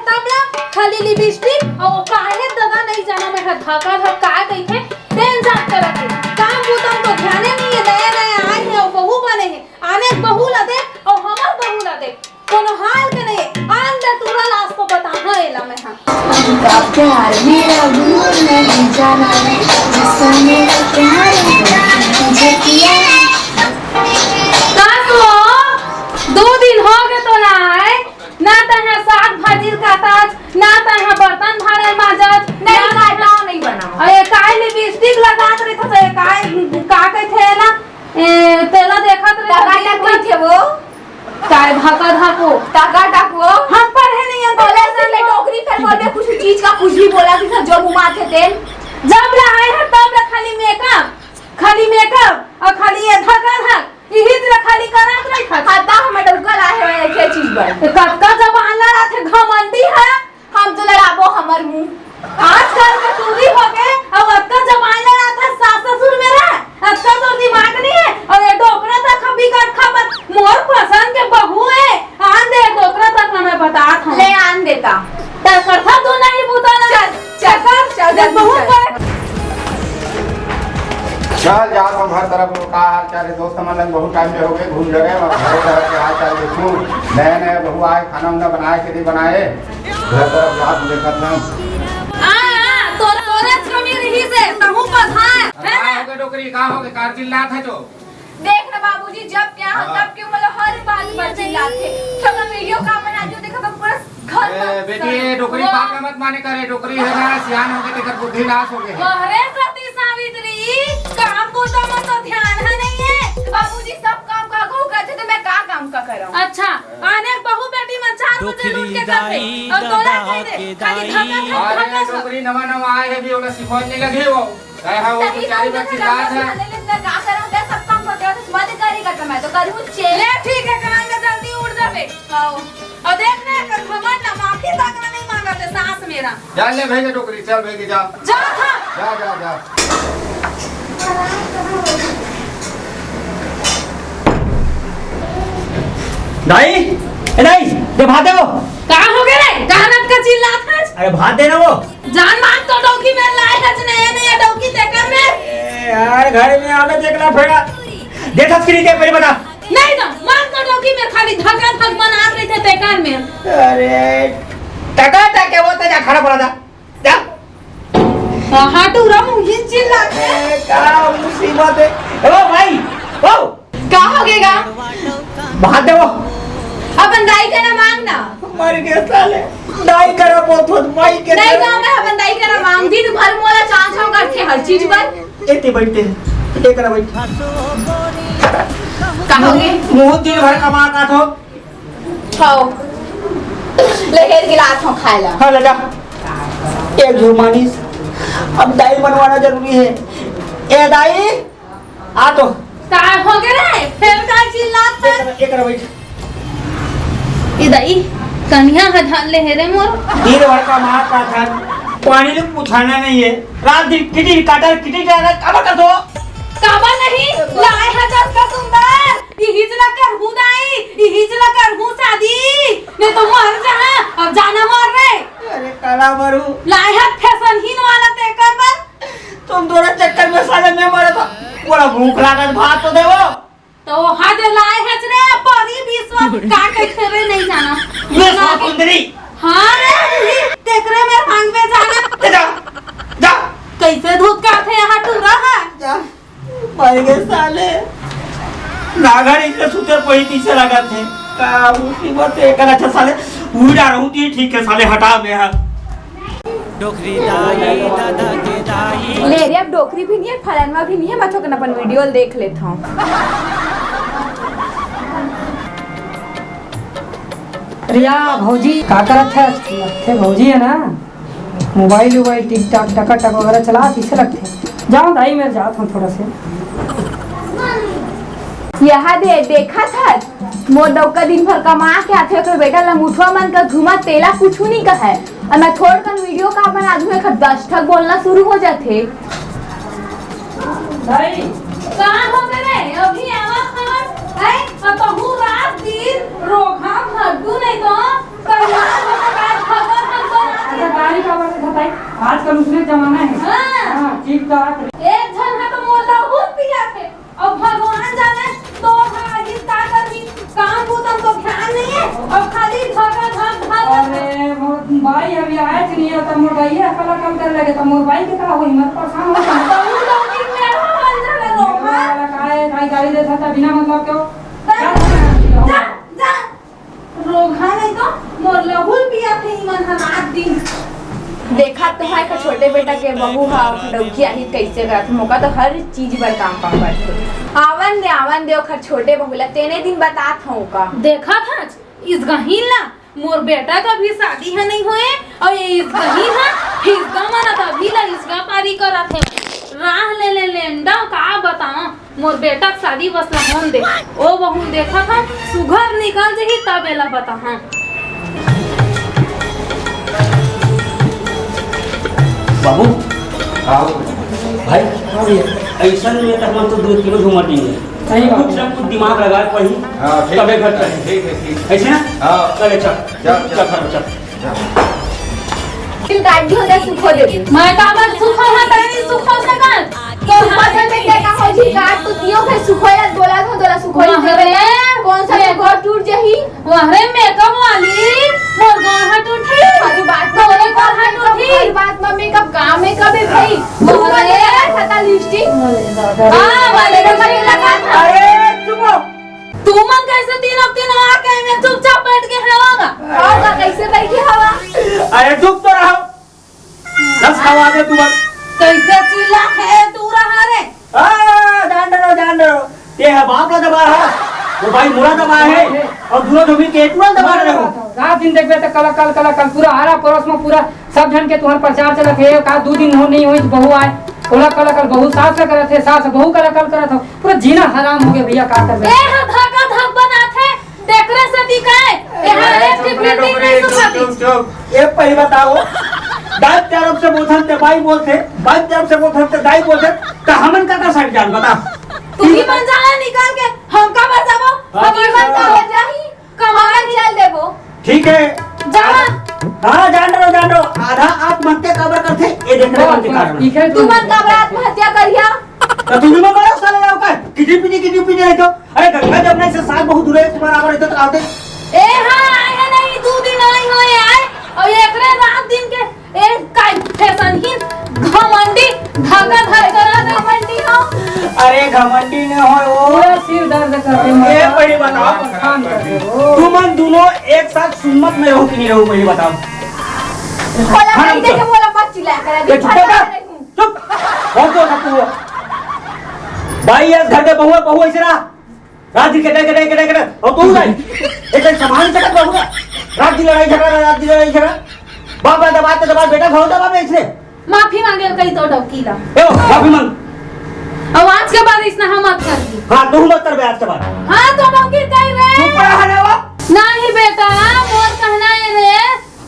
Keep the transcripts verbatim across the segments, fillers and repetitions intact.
तब ला खाली लिपस्टिक अउ काहे ददा नइ जाना मैं ह धका धक काय कहिथे, तेन जात करत हे। काम बूता म तो ध्याने नइ हे, नया नया आए हे अउ बहू बने हे। आने बहू ला देख अउ हमर बहू ला देख, कोनो हाल के नइ हे। आन दे टूरा ला, आज तो बताहा एला मैं ह। आपका प्यार मेरा गुरूर नहीं जाना है, जिसको मेरा प्यार है, मुझे किया। का तो दू दिन हो गे तो ना आए, ना तैं ह साग भाजी ल काटस, ना तैं ह बर्तन भांड़े मांजस, नहीं ना काटना, नहीं बनाओ। अरे काय लिपस्टिक लगात रहिथस, अरे काय का कहिथे एला, ए, तेला देखत रहिथस, टका टक कहिथे वो। काय भका धाको? टका टक वो। हम पढ़े नहीं हम तो कॉलेज से मैं डोकरी फेर बोल दे, कुछ चीज का कुछ भी बोला कि सब जो मुंह माथे तेल। जब ले आए हैं तब ले खाली मेकअप, खाली मेकअप अउ खाली ये धका धक। इही तेला खाली करत रहिथस। खाता हमर डउका लाहे होय एके चीज बर। ए, कतका जबान लड़ाथे, घमंडी हे। हम तो लड़ाबो हमर मुंह। आजकल के टूरी होगे, अउ अतका जबान लड़ाथस सास ससुर मेर, अतका तोर दिमाग नइ हे, अउ ये डोकरा तक हम बिकट खाबत, मोर पसंद के बहू हे, आन दे डोकरा तक ल मैं बतात हंव। ले आन देता। त करथा तो नहीं बूता ना। चल, चल, चल, चल, जल्दी बहुत चल। बड़े चल, जात हंव घर तरफ। का हाल चाल हे दोस्त मन लंग? बहुत टाइम ले होगे, घूम डरे, अब घरे तरफ के हाल चाल देखूं। नया नया बहू आए, खाना उना बनाए के नहीं बनाए, घर तरफ जात हंव, देखत हंव। आ, आ, तोर, तोरे कमी रहिसे, तहूं पधार, का होगे डोकरी, का होगे, का चिल्लात हस? देख ना बाबूजी, जब के आए हंव, हाँ। तब के मोला हर बात पर चिल्लाथे। सब वीडियो का बना जो, देखा पूरा घर ए, में बेटी, ये डोकरी वाह। बात मत माने करे, डोकरी हे ना, सियान होगे, तेकर बुद्धि नाश होगे हे। अरे सती सावित्री, काम बूता म तो ध्यान ह नइ हे। बाबूजी सब काम का कहू करथे, त मैं का काम का करंव? अच्छा, आने बहू बेटी मन चार बजे उठ के करथे, अउ तोला कहि दे, खाली धका धक, अरे धका धक। डोकरी नवा नवा आए हे, अभी ओला सिखोय नइ लगे वो। काय हा, वो तभी बेचारी तो बर चिल्लात हे। मैं का करंव, मैं सब काम करथे, मत करेगा तो मैं तो करूँ चेंज। ले ठीक हे, काल ले जल्दी उठ जाबे। हाव। अउ देख ना, एकर घमंड ना, माफी तक ला नइ मांगत हे सास मेर। जा ले भइया डोकरी, चल भइया जा। जा था। जा, जा, जा। दाई, ए दाई, दे भात दे वो। का होगे रे? का रटका चिल्लात हस? अरे भात दे ना वो। जान मार तो डौकी मेर लाए हस, नया नया डौकी तेकर मेर। ए यार, घर में आवे त एकला फेरा। दे तस्करी के पहले बता। नहीं तो, मार तो डौकी मेर खाली धका धक बनात रहिथे तेकर मेर। अरे, टका टक के वो ते जा खाना बना दा। जा। हाँ, टूरा मुंगी चिल्ला के। ए, का मुसीबत हे? ओ भाई, ओ। का होगे गा? भात दे वो। अपन दाई करा मांग ना। मर गे साले। दाई करा बोलथों, माई के नहीं दे। गा, मैं अपन दाई करा मांग। दिन भर मोला चांव चांव करथे हर चीज बर। एती बइठे। ए करा बइठ। का होगे? मुंह दिन भर कमा का थो। छाओ। ले हेर गिलास हो खाए ला। हाँ, ले जा। एक झुरमानिस। अब दाई बनवाना जरूरी हे। ए दाई, आ तो। का होगे रे? फेर का चिल्लात हस? एक, एक रह बैठ। ए दाई, कनिहा ह धर ले हे रे मोर। दिन भर कमा का थन, पानी ले पुछाना नहीं हे। रात दिन किटिर काटर, किटिर काटर, काबर कर दो? काबर नहीं? लाए ह दस का सुंदर। इहीच ला करहूं दाई, इहीच ला करहूं शादी। नहीं तो मर जहां, अब जाना मर रे। अरे काला मरू। लाए ह फैशन हीन वाला तेकर बर। तुम दोनों चक्कर में साले मैं मरे तो। बड़ा भूख लागत भात तो देवो। तो हद लाए हच रे, परी विश्व का कहिथे रे, नहीं जाना। विश्व कुंदरी। हाँ रे, तेकरे में भांग में जाना। जा, जा। कैसे धूत काथे यहाँ टूरा है? जा। मर गे साले। नागर इसे सुते पही तीसे लागत हे। का मुसीबत हे, एकर अच्छा साले उड़ा रहूं ती ठीक हे साले, हटा में हा। डोकरी दाई, दादा के दाई। ले रे, अब डोकरी भी नहीं है, फलनवा भी नहीं है, मैं तो अपन वीडियो देख लेता हूँ। रिया भौजी का करत है? लगथे भौजी है ना, मोबाइल वोबाइल टिकटॉक टकाटक वगैरह चला, किसे लगथे? जाओ दाई, मैं जात हूँ थोड़ा से। यहा दे, देखा था, मोर डौका दिन भर कमा के आथे, ओकर बेटा लंगूठवा मन का घुमा, तेला कुछु नहीं कहे। और मैं थोड़कन वीडियो का बना दूं, एक दस ठक बोलना शुरू हो जाथे। दाई। कहाँ हो गए रे? अभी आवा खबर है, और कहूँ रात दिन रोघा भड्डू नहीं तो कल्याण होता का खबर जमाना हे। हाँ। हाँ, ठीक ठाक। एक झन ह तो मोर लहू ल पियाथे, अउ भगवान जाने तोर ह आगे का करही, काम बुता म तो ध्यान नइ हे, अउ खाली धका धक धका। अरे, मोर बाई अभी आएच नइ हे, त मोर बाई ह कला कल करे लगे, त मोर बाई के का होही, मैं परेशान हो जाहूँ। त उ लौकी मेरवा बन जावे रोगहा। मेरवा वाला का हे, काई गाली देत हस त बिना मतलब के। जा, जा, जा। रोगहा नहीं तो मोर लहू ल पियाथे इमन ह रात दिन। देखत तो हस एकर छोटे बेटा के बहू ह, ओकर डौकी आही कइसे करत, मोका तो हर चीज बर काम काम करथे। आवन दे, आवन दे ओकर छोटे बहू ला, तेने दिन बतात हंव का। देखत हस, इसगहिन ला, मोर बेटा के अभी शादी ह नहीं होए, अउ ये इसगहिन ह, इसगा मन त अभी ला इसगा पारी करत हे। राह ले ले लेंडा, का बतावं। मोर बेटा के शादी बस ला होन दे। ओ बहू ल देखत हंव, सुघर निकल जही तब एला बताहूं। बाबू, आओ। भाई, हाँ भैया। अइसन में तो हमन तो दू तीनों झूमर देंगे। सही बात कुछ है। ना कुछ दिमाग लगाए पड़ी, हाँ, ठीक तबे है, घर चले। ठीक है, ठीक है। ऐसे ना? हाँ। चले, चल। चल, चल। चल, चल, चल। तिल काट दियो, दे सुखो दे दे। मैं काबर सुखो ना, तनी सुखो से कर। तो सुखो से में क्या हो जी, काट तो दियो, फिर सुखो या दोला धो, दोला सुखो ही वाह रे। कौन सा मेरे सुखो टूट जही? वाह रे, मेकअप वाली, मोर गाल हा टूटी। अरे बात तो तोरे गाल हा टूटी। हर बात में मेकअप, का मेकअप है भाई? वाह तू मत रे। लगा था लिपस्टिक। हाँ, वाले नंबर लगा था। अरे, चुप हो। तुमन कैसे तीनों तीनों आके एमे चुपचाप बैठ के हवा गा? हवा गा, कैसे बैठे हवा? अरे चुप तो रहो। दस हवा दे तुमन। कैसे चिल्लाथे तू रहा रे? आ, जान डरो, जान डरो। ये है बाप ला दबा है, वो भाई मुरा दबा है, और दूनो तो मिलके टूरा दबा रहे हो। रात दिन देखबे त कला कल, कला कल, पूरा आरा पड़ोस में पूरा सब झन के तुहर प्रचार चलत हे, का दू दिन हो नहीं होइस बहू आए, ओला कला कल बहू सास ला करत हे, सास बहू कला कल करत हो, पूरा जीना हराम हो गया भैया, का करबे? ए हा धका धक बनाथे, तेकरे सेती काय? ए हा अरे एक चुप रे, बिल्डिंग डोकरे, नहीं चुप, सुखाती। चुप, चुप। ए पहली बताओ, दाई तरफ से बोलथन ते बाई बोलथे, बाई तरफ से बोलथन ते दाई बोलथे, त हमन का कर सकथन बता? तू ही मन जाना निकाल के, हम का बर जाबो? हाँ। हम ही मन का बर जाही? कमाए चल देबो। ठीक है। जा। हाँ, जान रहो, जान रहो। आधा आत्महत्या काबर करथे? ये देखने बस, वाले बस, कारण। ठीक है, तू मन काबर आत्महत्या करिया? तो तू भी मत करो, साले जाओ का? किटी पिटी, किटी पिटी नहीं तो। अरे गंगा जमुना से साग बहुत दूर है, तुम्हारा आवर इधर तो आते। ए हाँ, आए हैं नहीं, दू दिन आई हो, आए। और एकरे रात दिन के ए, काय फैशन ही घमंडी, धका धक करा घमंडी हो। अरे घमंडी ने हो वो। पूरा सिर दर्द कर दे, ये माता। पहले बताओ। परेशान कर दे वो। तुमन दोनों एक साथ सुम्मत में रहो कि नहीं रहो, पहले बताओ। बोला हाँ, नहीं देखे, बोला मत चिल्लाया करा, ये चुप कर। चुप। बहुत जोर से तू। भाई, ये घर के बहू, बहू ऐसे रहा। रात दिन के डे, के डे, के डे, के डे। और तू जाई। एक दिन सामान से कर रहूंगा। रात दिन लड़ाई झगड़ा, रात दिन लड़ाई झगड़ा। बाप ला दबा, ते दबा, बेटा घाव दबा में इसने। माफी मांगे कही तो डौकी ला। ए, माफी मांग। अब आज के बाद इसने हम मत कर दी। हाँ, तू मत कर बे आज के बाद। हाँ, तो डौकी कही रे। चुप रहा रे वो। नहीं बेटा, मोर कहना ये रे,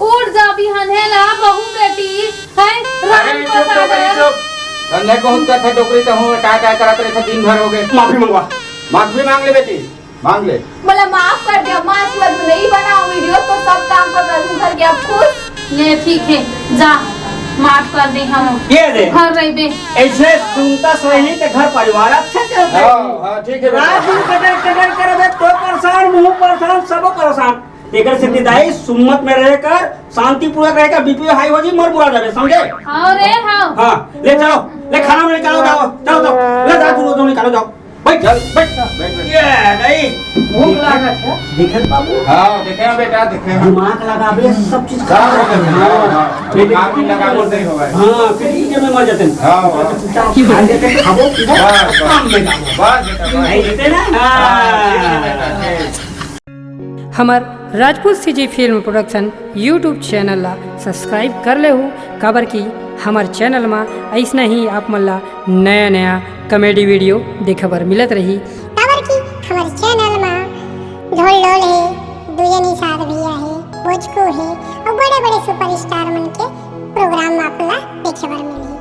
उठ जा बिहने ला, बहू बेटी, हैं? अरे, राम चुप, को डोकरी, सागर। चुप। धंधा बहुत करथे डोकरी, तो हूँ, काय, काय करत रहिथे दिन भर हो गए। माफी मंगवा। माफी मांग ले बेटी, मांग ले। मोला माफ कर दे, अम्मा, आज के बाद नहीं बनाओ वीडियो, तो सब काम पर करूँ घर के, अब खुश? ले, ठीक है, जा, माफ कर दे हम। ये दे। घर रहिबे। ऐसे सुनता सही तो घर परिवार अच्छा चलता है। हाँ, हाँ, ठीक है बेटा। रात दिन कटर, कटर करबे, तो परेशान, मुँह परेशान, सब परेशान। तेकर सेती दाई, सुम्मत में रहे कर, शांतिपूर्वक रहे कर, बीपी हाई हो जी, मर बुरा जाबे, समझे? हाँ रे, हाँ। हाँ, ले चलो, ले खाना में निकालो, जाओ, जाओ, जाओ, ले जा, दूध, दूध निकालो, जाओ। बैठ, चल, बैठ। बैठ, बैठ। ये दाई। भूख लागत है। दिखत बाबू? हाँ, देखे हैं बेटा, देखे हैं। दिमाग लगाबे, सब चीज खराब हो गई। हाँ, हाँ। दिमाग भी लगाबो नहीं होगा। हाँ, फिर ये में मर जाते हैं। हाँ, हाँ। चुपचाप खा लेते हैं, खाबो, पीबो, बस, बस। काम में जाबो। बस बेटा, बस। नहीं देते ना? हाँ, ठीक है बेटा, ठीक। हमर Rajput CG film production YouTube channel ला सब्सक्राइब कर लेहू, काबर कि हमर चैनल मा अइसना ही आप मन ला नया-नया कॉमेडी वीडियो देखे बर मिलत रही। काबर कि हमर चैनल मा ढोल ढोल हे, दुयन निषाद भैया हे, बोचकू हे अउ बड़े-बड़े सुपरस्टार मन के प्रोग्राम आप ला देखे बर मिलही।